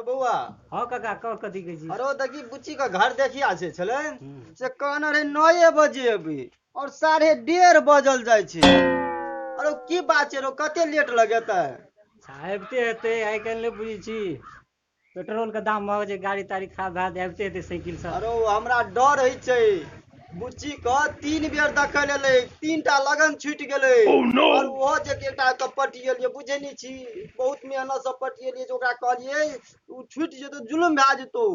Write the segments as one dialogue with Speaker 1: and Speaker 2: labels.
Speaker 1: बौआ।
Speaker 2: हाँ काका, कह कथी कहै छी?
Speaker 1: अरे देखी बुच्ची के घर देखिया छै छलै से कहने रहे 9 बजे अभी और 1:30 बजल जाइ छै। अरे की बात छै रो, कते लेट लगेतै?
Speaker 2: आबिते हेतै, आइ काल्हि नहि बुझै छी पेट्रोल के दाम महग छै, गाड़ी ताड़ी खराब भए जाय, आबिते हेतै साइकिल से।
Speaker 1: अरे हमरा डर होइ छै, बुच्ची के 3 बेर देखै लए एलै, 3टा लगन छूटि गेलै। और ओहो जे एकटा के पटिएलियै, बुझै नहि छी, बहुत मेहनत से पटिएलियै जे ओकरा कहलियै ओ छूटि जेतौ जुलुम भए जेतौ।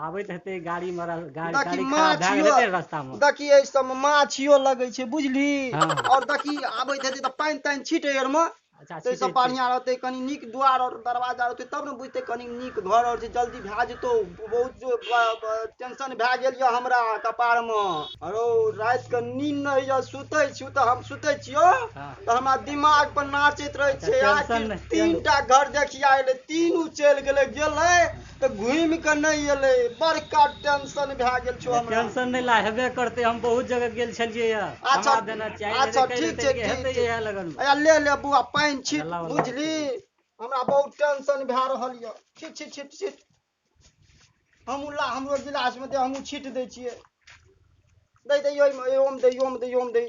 Speaker 2: आबैत हेतै गाड़ी में, गाड़ी ताड़ी खराब भए गेल हेतै रास्ता में।
Speaker 1: देखी एहि सब में माछियो लगै छै बुझली। और देखी आबैत हेतै तऽ पानि तानि छीटै आर में, ताहि सब बढ़िया रहतै, कनी नीक दुआर और दरवाजा रहतै तब ने बुझतै, कनी नीक घर और छै, जल्दी भए जेतौ। बहुत टेंशन भए गेल यऽ हमरा कपार में। अरो राति के नींद नहि होइए, सुतै छी तऽ हम सुतै छियौ तऽ हमरा दिमाग पर नाचैत रहै छै। आखिर 3टा घर देखिया एलै, 3 चलि गेलै, गेलै तऽ घुमि कऽ नहि एलै, बड़का टेंशन भए गेल छौ हमरा।
Speaker 2: टेंशन नहि ला, हेबे करतै, हम बहुत जगह गेल छलियै।
Speaker 1: अच्छा अच्छा ठीक छै, ठीक छै, ले ले बुआ पानि छीट, बुझली हमरा बहुत टेंशन भए रहल यऽ। छीट छीट छीट छीट, हमहूँ ला, हमरो गिलास में दे, हमहूँ छीट दै छियै। दै दै ओहिमे, ओहिमे दै, ओहिमे दै, ओहिमे दै।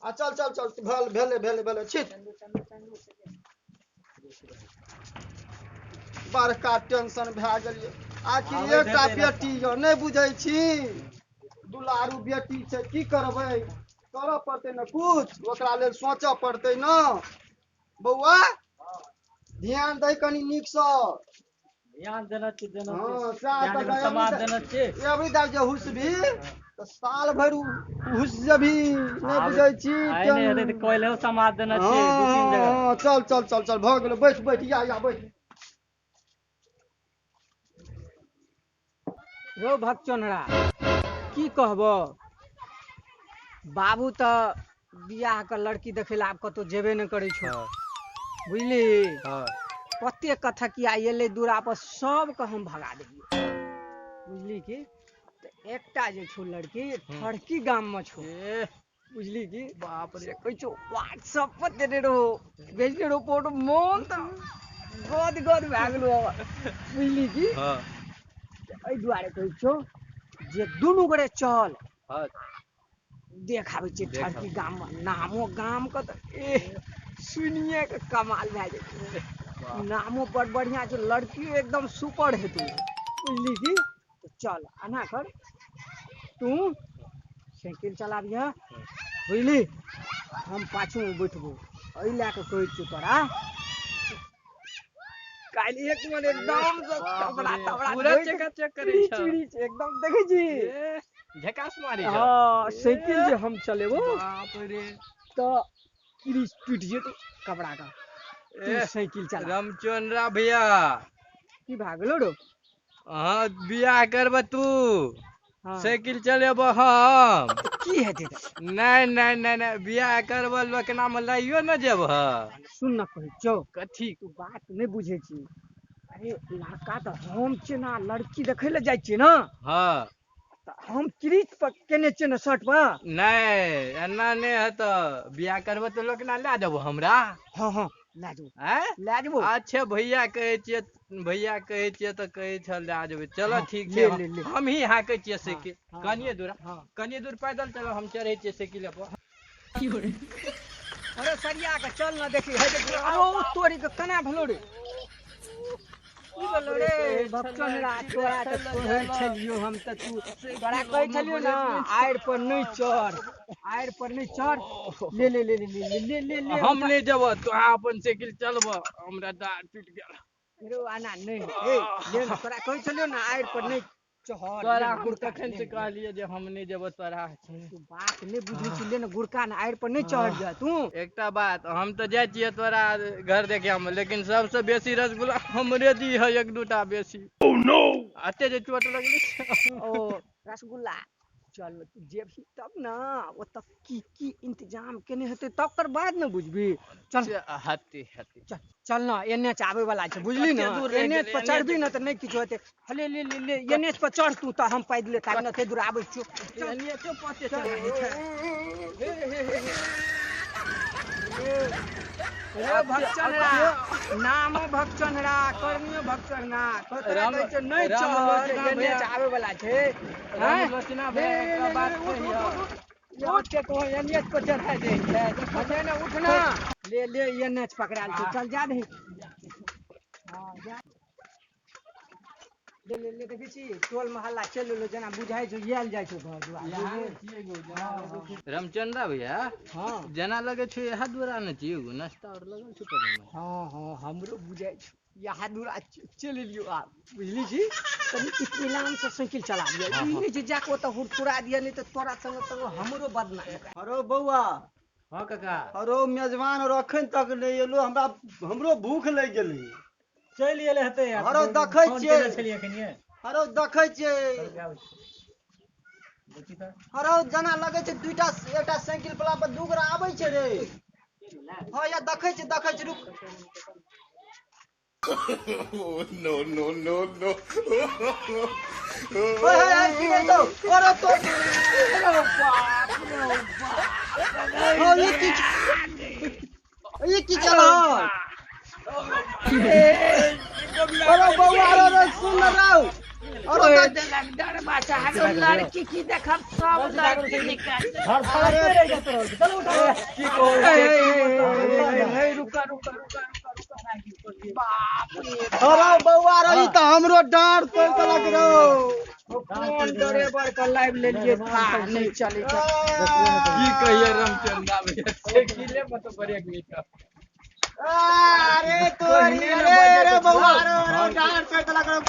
Speaker 1: आ चल चल चल, भेल भेलै भेलै भेलै, छीट। बड़का टेंशन भए गेल यऽ। आखिर एकटा बेटी यऽ, नहि बुझै छी, दुलारू बेटी छै, की करबै, करऽ पड़तै ने कुछ, ओकरा लेल सोचऽ पड़तै ने। बौआ ध्यान दै कनी नीकसँ।
Speaker 2: ध्यान देना छी, देना।
Speaker 1: हाँ सएह अभी तक जे हुसबी तऽ साल भरि हुस जेबही, नहि बुझै छी।
Speaker 2: समाज देना छी।
Speaker 1: चल चल चल चल, भऽ गेलै, बैठ बैठ, या या बैठ।
Speaker 3: रौ भगचोन्हरा, की कहबो, बाबू तऽ बियाह के लड़की देखै लए आब कतौ जेबे नहि करै छौ, बुझली? कते कथकिया एलै दूरा पर, सबके हम भगा देलियै, बुझली की? तऽ एकटा जे छौ लड़की ठड़की गाम में छौ, बुझली की?
Speaker 4: बाप रे,
Speaker 3: कहै छौ व्हाट्सएप पर देने रहो, भेजने रहो फोटो, मोन तऽ गद गद भए गेलो, बुझली की? एहि दुआरे कहै छौ जे दुनू गोरे चल देखाबै छियै ठड़की गाम में। नामो गाम के तऽ सुनिए के कमाल भए जेतै, नामो बड़ बढ़िया छै, लड़कियो एकदम सुपर हेतौ, बुझली की? चल एना कर, तू साइकिल चलाबिह, बुझली? हम पाछू में बैठबो। एहि लए कऽ कहै छियौ तोरा, काल्हि एक मन एकदम कपड़ा तपड़ा
Speaker 4: पूरा चकाचक करै छौ,
Speaker 3: एकदम देखै छी
Speaker 4: झकास मारै छौ।
Speaker 3: हाँ साइकिल जे हम चलेबो
Speaker 4: बाप रे
Speaker 3: तऽ क्रीज टूटि जेतौ कपड़ा का, तू साइकिल चला।
Speaker 4: रामचंद्रा भैया
Speaker 3: की भए गेलो रो?
Speaker 4: अहाँ बियाह करब तू, साइकिल चलेब हम,
Speaker 3: की हेतै?
Speaker 4: नहीं नहीं नहीं नहीं, बियाह करब लोकना में लाइयो न जेब।
Speaker 3: सुन न कहै छौ
Speaker 4: कथी?
Speaker 3: तू बात नहि बुझै छी। अरे लड़का तऽ हम छियै ना, लड़की देखै लए जाइ छियै ना।
Speaker 4: हाँ
Speaker 3: तऽ हम क्रीज पर केने छियै ना शर्ट पर।
Speaker 4: नहीं एना नहीं हेतौ, बियाह करब तऽ लोकना लए देबो हमरा।
Speaker 3: हाँ हाँ लए जेबो, लए जेबो।
Speaker 4: अच्छा भैया कहै छियै, भैया कहै छियै तऽ कहै छल लए जेबै। चलो ठीक छै, हम ही हाँकै छियै साइकिल। कनिये दूर, कनिये दूर पैदल चलो, हम चढ़ै छियै साइकिल पर।
Speaker 3: अरे सरिया के चल ना, देखी है देखी। अरे तोरी के केना भेलो रे? की भेलो रे भगचोन्हरा? तोरा तऽ कहै छलियौ हम तऽ, तू तोरा कहै छलियौ ना आड़ि पर नहि चढ़, आड़ि पर नहि चढ़। ले ले ले ले ले ले ले ले,
Speaker 4: हम नहि जेबो, तोरा अपन साइकिल चलबो, हमरा डाँड़ टूटि गेल।
Speaker 3: रो आना नहीं, ए ले ना, तोरा कहै छलियौ ना आड़ि पर नहि चढ़।
Speaker 4: तोरा हम तखन से कहलियै जे हम नहि जेबो तोरा।
Speaker 3: तू बात नहि बुझै छी, ले ना गुड़का ना, आड़ि पर नहि चढ़ जा तू।
Speaker 4: एकटा बात, हम तऽ जाइ छियै तोरा घर देखे मे, लेकिन सबसे बेसी रसगुल्ला हमरे दी है, एक दूटा बेसी। अते जे चोट लगलै।
Speaker 3: ओ रसगुल्ला चल तू जेबही तब ना, ओतऽ की की इंतजाम केने हेतै तकर बाद ने बुझबी। चल
Speaker 4: हती हती
Speaker 3: चल चल ना, एन एच आबै वाला छै, बुझली ना? एन एच पर चढ़बी ना तऽ नहि किछु हेतै। ले ले ले ले, एन एच पर चढ़ तू तऽ हम पैदले ताकि एते दूर आबै छियौ।
Speaker 4: चल।
Speaker 3: रे भगचनरा, नामो भगचनरा, करनियो भगचनरा, तोरा कहै छै नहि चढ़, एने आबै वाला छै।
Speaker 4: रामलोचना भैया एकटा बात कहियौ,
Speaker 3: उठ के तो एने पर चढ़ा दे छै, अच्छा ने उठना, ले ले एने पकड़ायल छै, चल जा दही। हां जा ले ले ले, देखै छी टोल मोहल्ला चलि एलौ, जेना बुझाइ छौ आयल जाइ छौ घर दुआर।
Speaker 4: रामचंद्रा भैया
Speaker 3: हाँ
Speaker 4: जेना लगे छौ इएह दुआरा ने छियै एगो नाश्ता और लगल छौ करे में।
Speaker 3: हाँ हाँ हमरो बुझाइ छौ इएह दुआरा चलि एलियौ आब, बुझली छी? कनि इत्मीनान से साइकिल चला लिअ, ई नहि जे जाके ओतऽ हुरथुरा दिअ, नहि तऽ तोरा संगे संगे हमरो बदनाम।
Speaker 1: अरो बौआ।
Speaker 2: हाँ काका।
Speaker 1: अरो मेजबान और अखन तक नहि एलो, हमरा हमरो भूख लागि गेलै।
Speaker 2: चलि एलै हेतै।
Speaker 1: अरो देखै छियै, अरो देखै छियै, अरो जेना लगै छै दुइटा एकटा साइकिल वाला पर दू गोरा आबै छै रे। हाँ या देखै छियै, देखै छियै, रुक।
Speaker 5: नो नो नो नो।
Speaker 1: ओए हे की कहै छौ? अरे तो बाप रे बाप, ई की चला? अरे बौआ, अरे सुन रौ, अरे
Speaker 3: दरवाजा लड़की की देखब सब लड़की निकाल।
Speaker 4: की कहू?
Speaker 3: रुका रुका रुका रुका, बाप रे।
Speaker 1: अरे बौआ रे, ई तऽ हमरो डाँड़ तोड़ि देलक रौ।
Speaker 3: कोन ड्राइवर के लाइव लेलियै, था नहि चलै छै।
Speaker 4: की कहियै रामचंद्रा भैया, साइकिले पर तो ब्रेक नहि कर।
Speaker 1: अरे तोरी, अरे अरे बौआ, अरे अरे डाँड़ तोड़ि देलक रौ।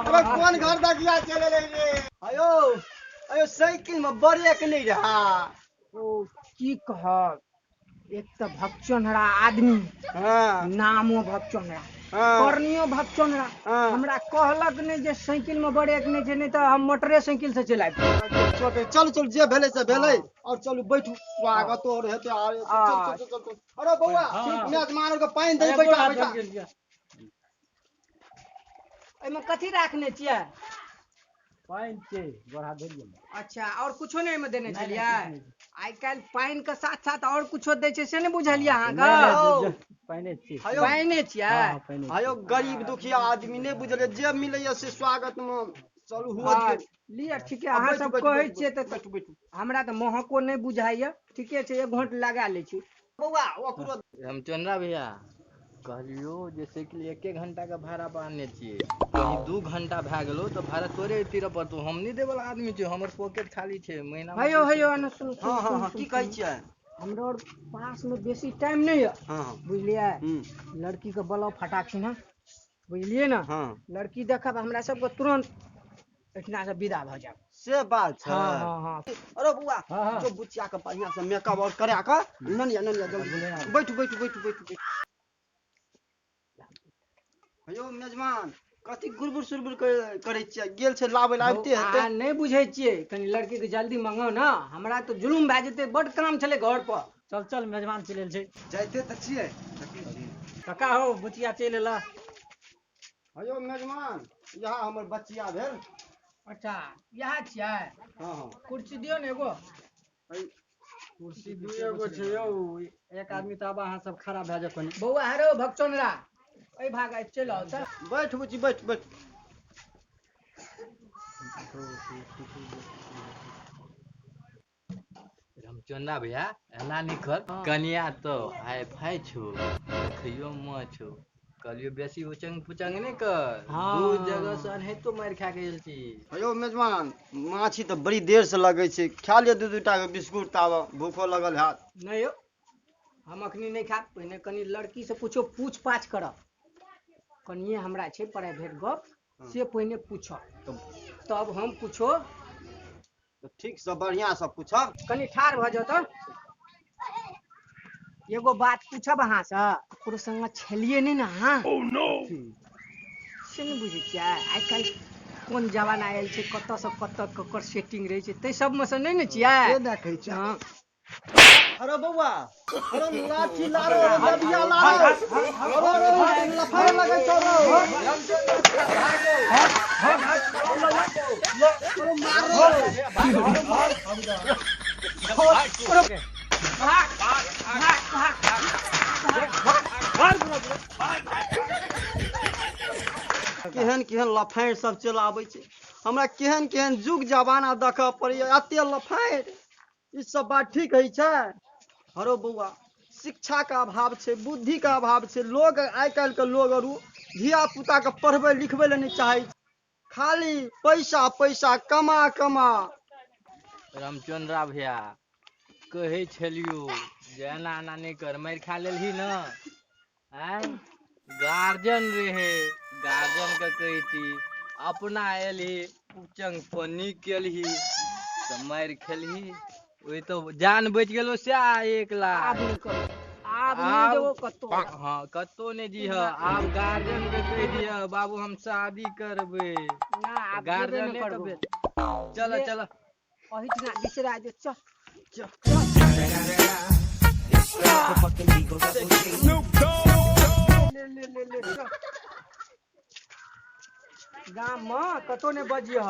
Speaker 1: अरे कोन घर दगिया चलि एलै रे? अयो अयो, साइकिल में ब्रेक नहि रहा।
Speaker 3: ओ की कहब, एक तऽ भगचनरा आदमी,
Speaker 1: हाँ
Speaker 3: नामो भगचनरा,
Speaker 1: हाँ
Speaker 3: करनियो भगचनरा,
Speaker 1: हाँ
Speaker 3: हमरा कहलक नहि जे साइकिल में ब्रेक नहि छै, नहि तऽ हम मोटरे साइकिल से चलि आबितहुँ।
Speaker 1: चलू चलू, जे भेलै से भेलै, और चलू बैठू, स्वागत और हेतै। अरे चल चल चल चल। अरे बौआ, मेजमान के पानि दे, बैठा बैठा।
Speaker 3: एहिमे कथी राखने छियै?
Speaker 2: पानि छै, गोड़ हाथ धोइ लिअ।
Speaker 3: अच्छा, और कुछो नहि एहिमे देने छलियै? आइ काल्हि पानि के साथ साथ और कुछो दै छै, से नहि बुझलियै अहाँके?
Speaker 2: पानि छियै।
Speaker 3: पानि छियै।
Speaker 1: अयो गरीब दुखिया आदमी नहि बुझलियै, जे मिलैया से स्वागत में। चलू हुआ
Speaker 3: लिअ, ठीके अहाँ सब कहै छियै तऽ हमरा तऽ महको नहि बुझाइया। ठीके छै, एक घंट लगा लै छी।
Speaker 1: बौआ ओकरो
Speaker 4: रामचंद्रा भैया कहलियो जे साइकिल 1 घंटा के भाड़ा पर आनने छियै, कहीं 2 घंटा भए गेलो तऽ भाड़ा तोरे तीर पड़तौ, हम नहि देबला आदमी छियै, हमर पॉकेट खाली छै महीना।
Speaker 3: हेयो हेयो, सुन सुन।
Speaker 1: हाँ हाँ, की कहै छियै?
Speaker 3: हमरो पास में बेसी टाइम नहीं है,
Speaker 1: हाँ
Speaker 3: बुझलियै? लड़की के बोलाउ फटाक से ना, बुझलियै ना?
Speaker 1: हाँ
Speaker 3: लड़की देखब हमरा सबके तुरंत एहिठिना से विदा भऽ जायब,
Speaker 1: से बात छै।
Speaker 3: हाँ हाँ।
Speaker 1: अरे बौआ, जो बुचिया के बढ़िया से मेकअप और करा के ननिया ननिया, जल्दी बैठू बैठू बैठू बैठू बैठू। हेयो मेजमान, कथी गुरबुर सुरबुर करै छियै? गेल छै लाबै लए, आबिते हेतै।
Speaker 3: आ नहि बुझै छियै, कनि लड़की के जल्दी मंगाउ ना, हमरा तऽ जुलुम भए जेतै, बड काम छलै घर पर।
Speaker 2: चल चल, मेजबान चलि एल छै।
Speaker 5: जाइते तऽ छियै।
Speaker 2: काका हो, बुचिया चलि एला।
Speaker 1: हेयो मेजमान, इएह हमर बचिया भेल।
Speaker 3: अच्छा इएह छियै?
Speaker 1: हाँ हाँ।
Speaker 3: कुर्सी दियौ ने एगो।
Speaker 2: कुर्सी दुइए गो छै यौ, एक आदमी तऽ आब अहाँ सब खड़ा भए जाउ कनि।
Speaker 3: बौआ हरो भगचनरा, एहि भाग आबि चलि आउ तऽ।
Speaker 1: बैठ बुची, बैठ बैठ।
Speaker 4: रामचंद्रा भैया एना नहि कर, कनिया तो हाई फाई छौ, देखियो म छौ, कहलियो बेसी उचंग पुचंग नहि कर, दू जगह से अनहितो मारि खा के गेल छी।
Speaker 1: हेयो मेजमान, माछी तऽ बड़ी देर से लगै छै, खा लिअ 2-2 टा के बिस्कुट, ताब भूखो लगल हैत।
Speaker 3: नहि यौ, हम अखनी नहि खायब, पहिने कनि लड़की से कुछो पूछ पाछ करब, कनिये हमरा छै प्राइवेट गप, से पहिने पूछब तब हम कुछो।
Speaker 1: ठीक से बढ़िया से पूछब।
Speaker 3: कनि ठाढ़ भऽ जाउ तऽ एगो बात पूछब अहाँ से, ककरो संग छलियै नहि ने अहाँ? से नहि बुझै छियै आइ काल्हि कोन जमाना आयल छै, कतऽ से कतऽ ककर सेटिंग रहै छै, ताहि सबमे से नहि ने छियै?
Speaker 5: देखै छियै।
Speaker 3: हाँ।
Speaker 1: अरे बौआ, अरे लाठी लारो, अरे लबिया लारो, अरे अरे लफारे लगै छौ रौ। अरे मारो।
Speaker 3: भाग भाग भाग।
Speaker 1: केहन केहन लफाँड़ि सब चलि आबै छै, हमरा केहन केहन जुग जमाना देखऽ पड़ैया, एते लफाँड़ि। ई सब बात ठीक होइ छै? हरो बौआ, शिक्षा के अभाव छै, बुद्धि के अभाव छै। लोग आइ काल्हि के लोग आरू धिया पुता के पढ़बै लिखबै लए नहि चाहै छै, खाली पैसा पैसा कमा कमा।
Speaker 4: रामचंद्रा भैया कहै छलियो जे एना एना नहि कर, मारि खा लेलही ने। आँय, गार्जियन रहे, गार्जियन के कहिती, अपना एलही पुचंग पर नीक केलही तऽ मारि खेलही, ओहि तऽ जान बचि गेलो सएह 1 लाख।
Speaker 3: आब नहि करबो, आब नहि जेबो कतौ।
Speaker 4: हाँ, कतौ नहि जीह। आब गार्जियन के कहि दिह बाबू हम शादी करबै।
Speaker 3: ना, आब जेबे
Speaker 4: गार्जियन
Speaker 3: नहि करबो।
Speaker 4: चल चल,
Speaker 3: अहिठिना बिसरा जो, चल
Speaker 4: चल।
Speaker 3: ले ले ले ले, चल। गाम में कतौ नहि बजिह।